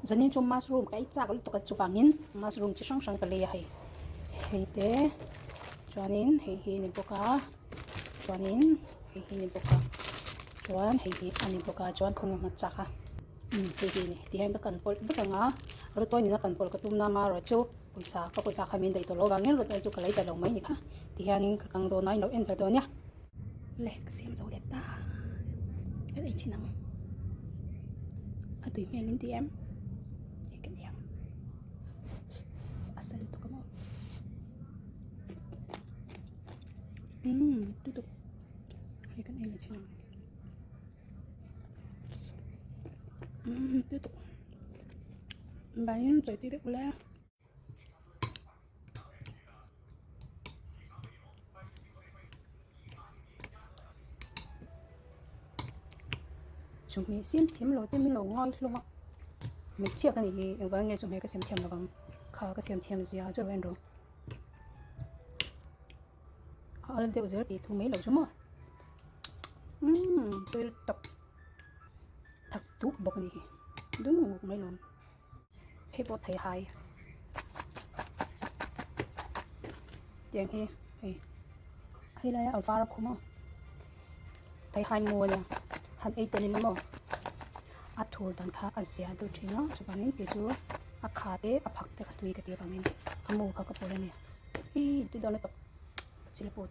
Zanin chu mushroom ka ei chak lutuk a chuvangin mushroom chi hrang hrang ka lei a hei hei te chuanin hei hi a ni bawk a chuanin hei hi a ni bawk a chuan hei hi a ni bawk a chuan khawnge hmarcha kha umm hei hi a ni tihian ka kan pawlh vek ang a rawtawi nena kan pawlh ka tum na amaherawh chu pawisa ka pawisa kha min daih tawh loh avangin rawtawi chu ka lei ta lo mai a ni kha tihianin ka kang dawn a in lo en zel dawn nia. Le ka siam zo leh ta kan ei thin ang a tui hmel in ti em hei kan ei ang a sa lutuk a maw umm lutuk hei kan ei leh thin ang umm lutuk vangin chawi tui vek ula. Chawhmeh siam thiam lo te min lo ngai hlawm a hmeichhia ka nih hi engvang nge chawhmeh ka siam thiam lovang kha ka siam thiam zia chu a en rawh a al deuh zel tih thu mai lo chu maw umm tui tawp thak duk bawk a ni hi dum nguk mai lawm. Hei pawh thei hai tiang hi hei hei laia a var a khum a thei hai mu ania han ei tel ila maw a thur dan kha a zia deuh thin a chuvangin kei chu a kha te a phak te kha tui ka tih avangin a mu kha ka pawlh a ni ih tui dawn lutuk ka chil a put.